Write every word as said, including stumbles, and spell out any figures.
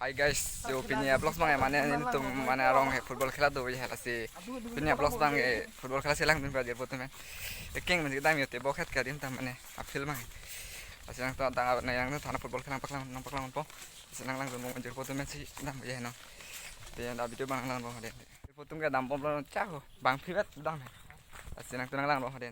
Hi guys, so pini a-vlogs abang mane nelitum mane arong he football khela do ya lasi. Pini a-vlogs abang football khela si langdun ba jirpo atum. Ekeng mane dam yote bokhat ka dim tam mane a-field abang. Lasi nangtum tang nangtum thana football khela paklang nangpaklang po. Lasi nang langdun bom jirpo atum si dam ya no. Te da video abang langdun bom de. Jirpo atum ke dam bomlo chaho. Bang phivet dam he. Lasi nangtum nang langdun bom de.